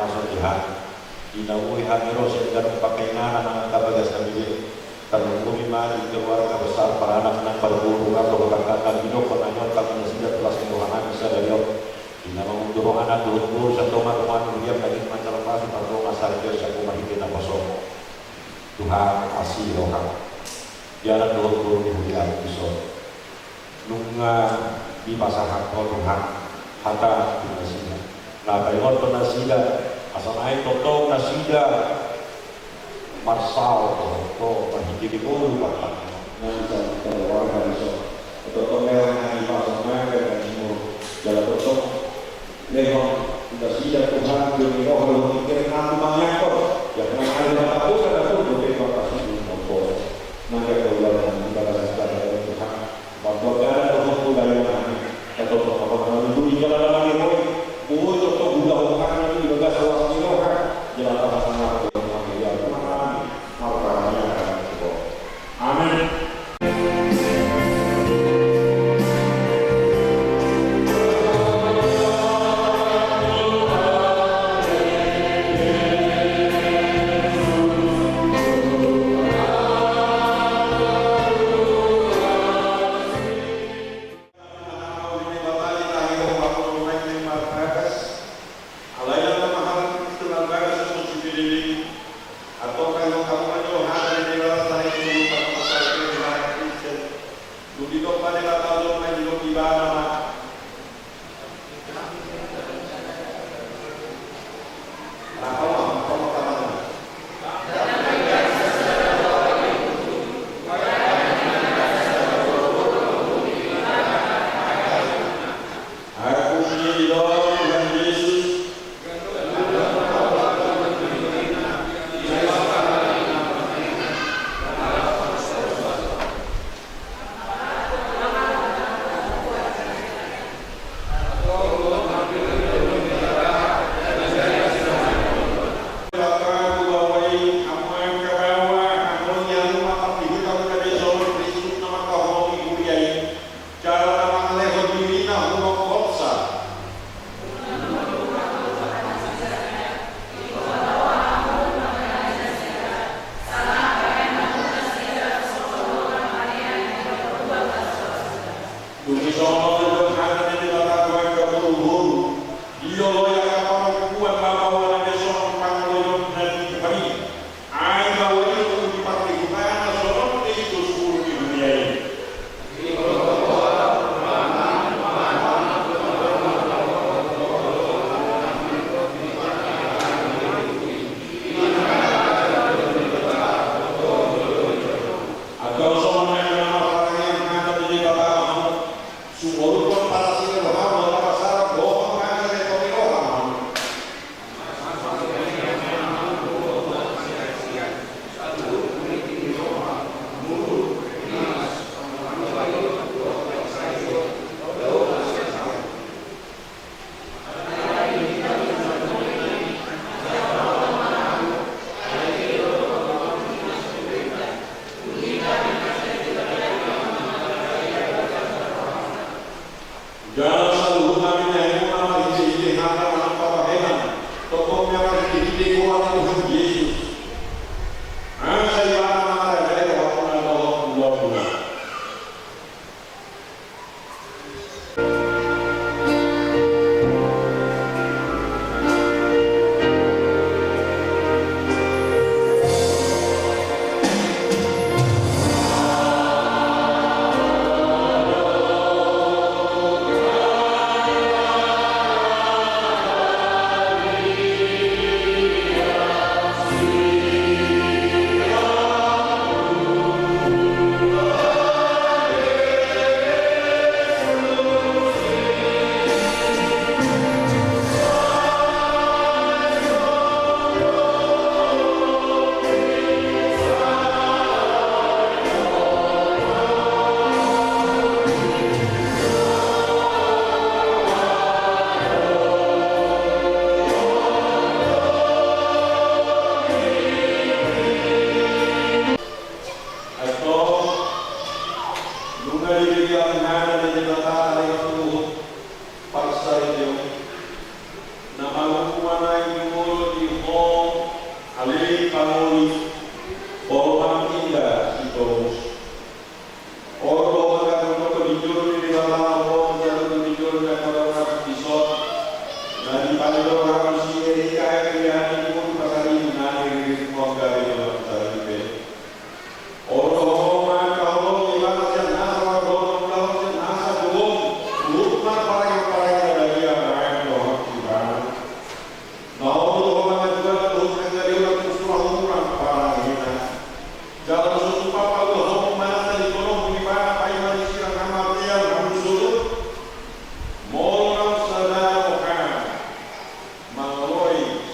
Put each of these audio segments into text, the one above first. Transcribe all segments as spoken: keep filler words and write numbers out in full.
Tuhan, di na boi hami ro sian ganup pangkainganan nang angka bagas nami be, tarlumobi ma di keluarga besar paranak nang parboru, angka dohot angka na ginokhon nami on, tangkas nasida tu las ni roha nami sadari on. Di na mangundurhon anak dohot boru sian dongan dongan, huria na gok manjalma pardongan saripeon sian ho marhite naposo. Tuhan, asi roham di anak dohot boru ni huriam dison. Nunga dipasahat Ho Tuhan hata tu nasida, na paingothon nasida, asa naeng tongtong nasida marsaor dohot Ho marhite di ngolu partangiangan nang di sangkap keluarga dison. Tongtong lehon nang ipasonang nang i mur, jala tongtong lehon tu nasida Tuhan, dua ni roha dohot pikiran na tumangihon, jala nang hami na tabosan na tunduk dope tu angka suhut nang boru. Nang angka ulaon nami di bagasan sadari on Tuhan, mardoa dohot tu ulaon nami, na tongtong Ho na manunduli jala na maniroi, boi tongtong huulahon nami di bagasan las ni roha, jala tongtong nang Ho na maniroi, Tuhan nami, martangiang hami tu Ho. Amen.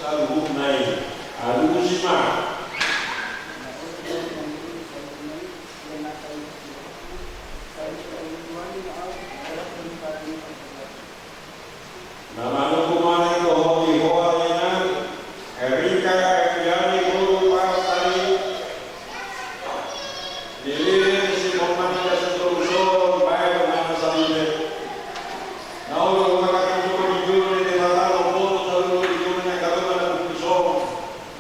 Saluhutna i, alusi ma. Na manungkun ma i dohot di ho ale inang, Erika Erdiani, boru Pasari. Dilehon si Polman Inda Santoso, baen ma na salibe. Na olo mangkatai di jolo ni Debata, olo boto saluhut di jolo ni angka dongan na bungkus on.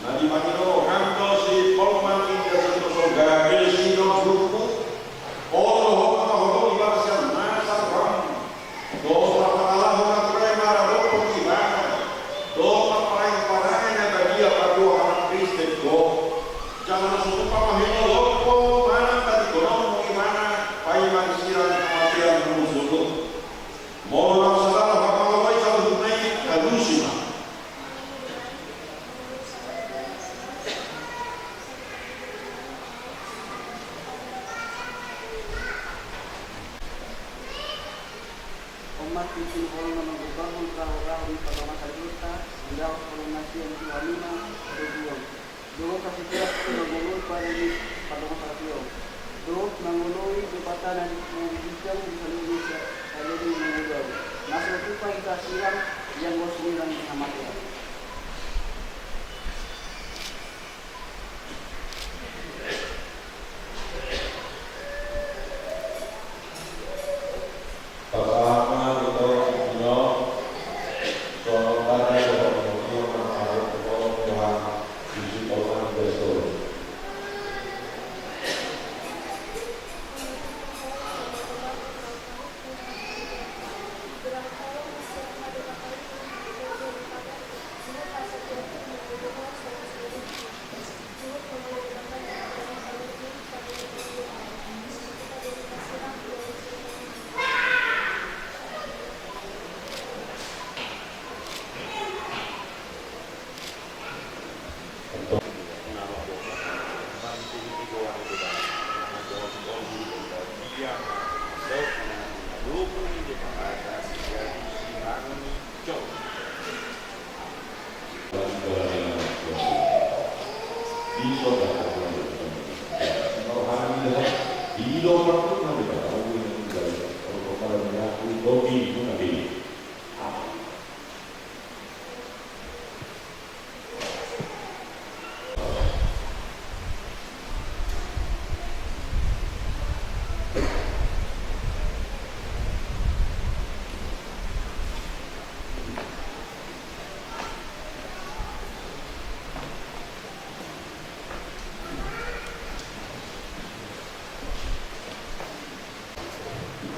Na dipangido roham do si Polman Inda Santoso gabe sinondukmu. Olo ho mangkaholongi bangso na saroham. Dohot marpangalaho na turai maradophon ibana. Dohot marparange-parange na badia paboa halak Kristen do. Jala na so tupa ma hinolongkon manang tadingkononmu ibana, paima disirang hamatean muse do. Molo na so tara pangalaho i saluhutna i, alusi ma. Umat Kristus, holong na manggombarhon raho-raho ni pardongansaripeonta, manjalo holong na sian Tuhan i ma, dohot sitiap na mangoloi pardongan, pardongansaripeon, dohot mangoloi Debata na di, na di ginjang di saluhut Indonesia, na jadi mangoloi, na so tupa hita sirang, ianggo sirang ni hamatean. Pasahat ma di toru ni on, songon tanda dohot mangihut mangharap dohot Tuhan, di si Polman Inda Santoso.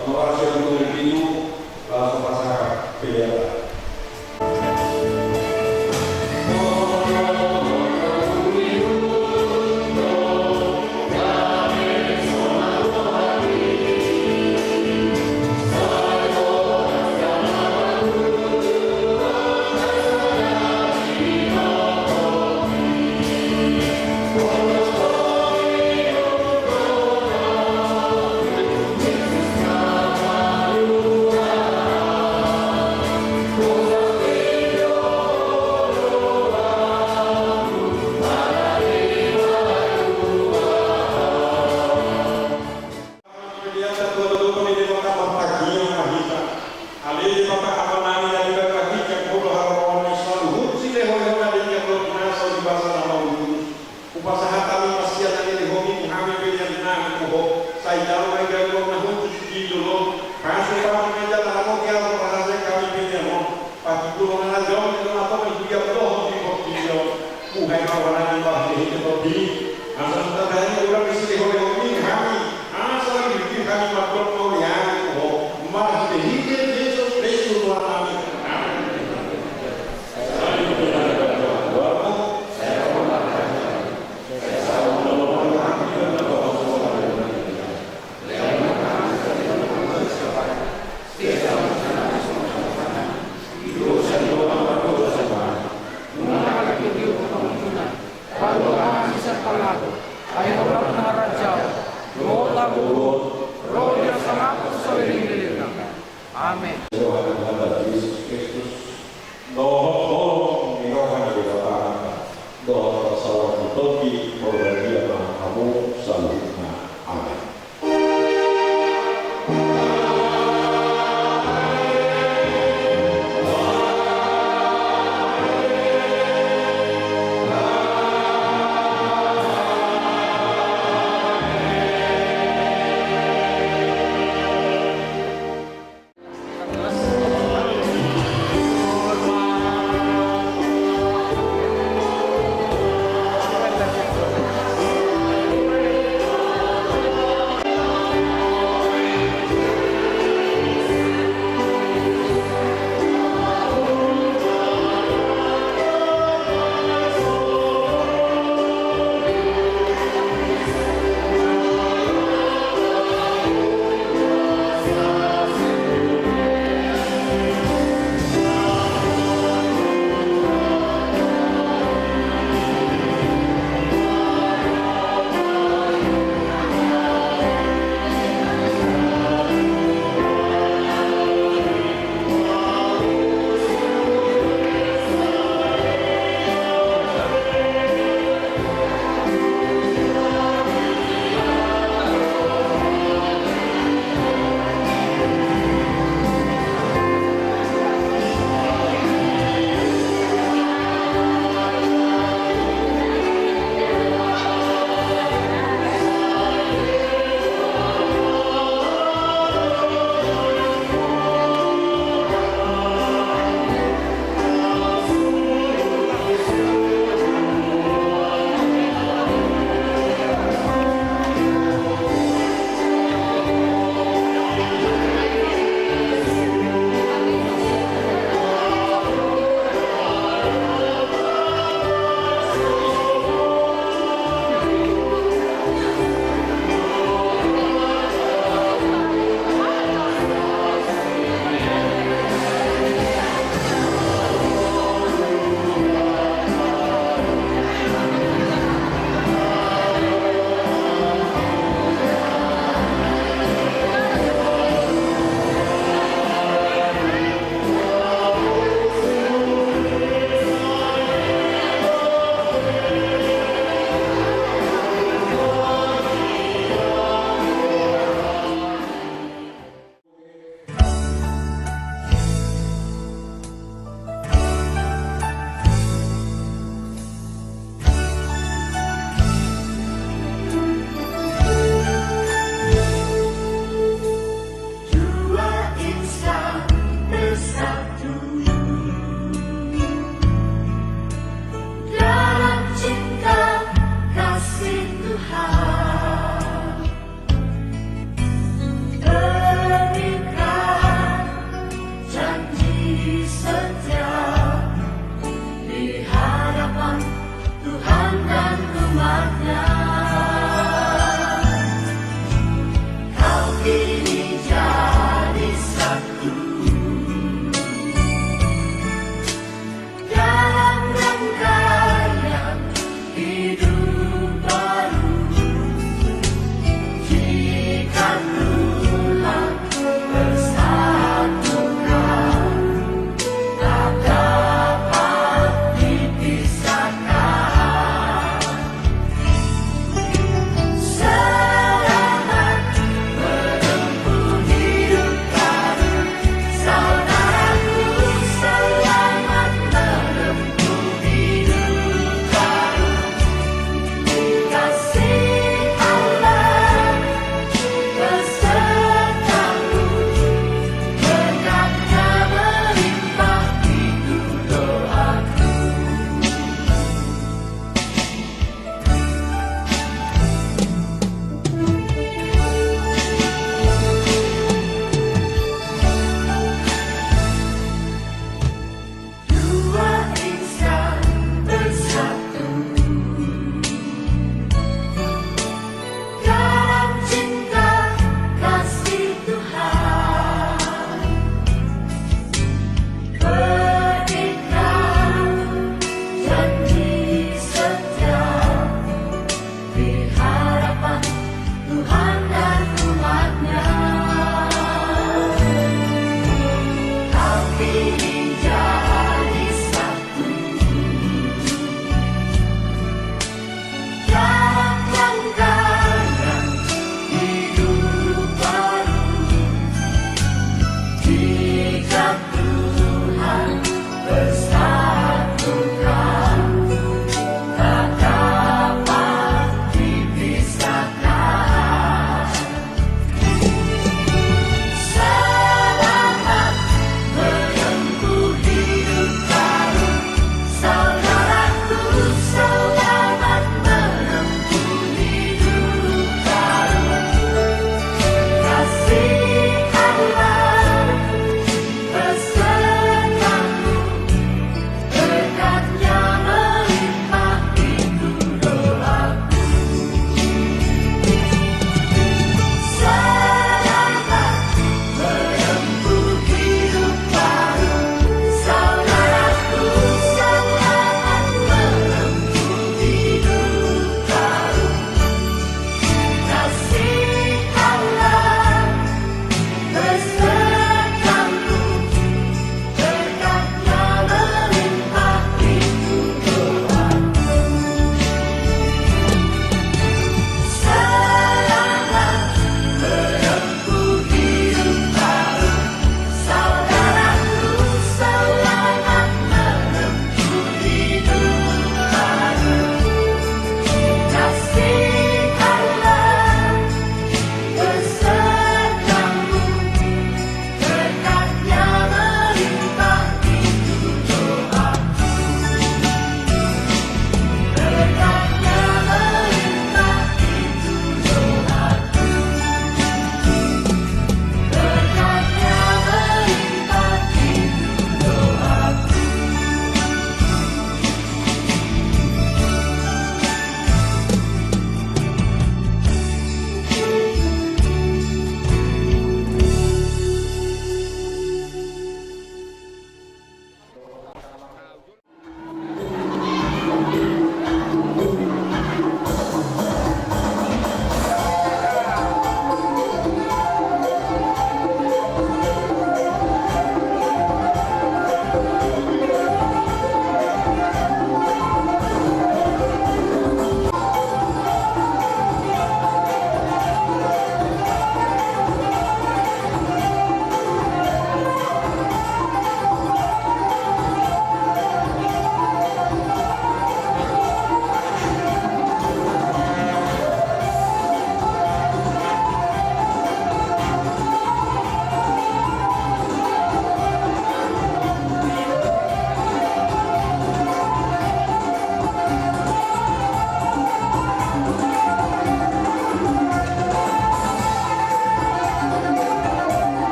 Honorar sian Gubernur Pitu, laos pasahat pelean. Pelean, Debata martangiang ma hita. Ale Debata Amanami na di bagasan ginjang, molo haroroan ni saluhut silehon-lehon na denggan dohot na so di basa na maulus. Hupasahat hami ma sian na nilehonMi tu hami pelean nami tu Ho. Sai jalo ma i gabe na hushus di jolom. Pasu-pasu ma i jala ramoti hami pelean on. Patupahon na jolo di tonga-tonga ni huria dohot di portibi on. Buhai ma rohanami marhite-hite Tondi. Asa tanda ni ulang ni silehon-lehonMi hami. Asa lam di hami mandok mauliate tu Ho. Marhite-hite Jesus Kristus Tuhannami. Amen.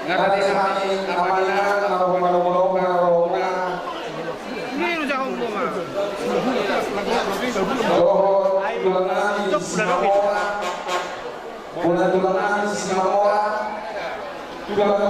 Ngarade hami na maninang na roha malomolom na roha muna. Dohot tulang nami Simamora. Bona tulang nami Simamora. Tulang na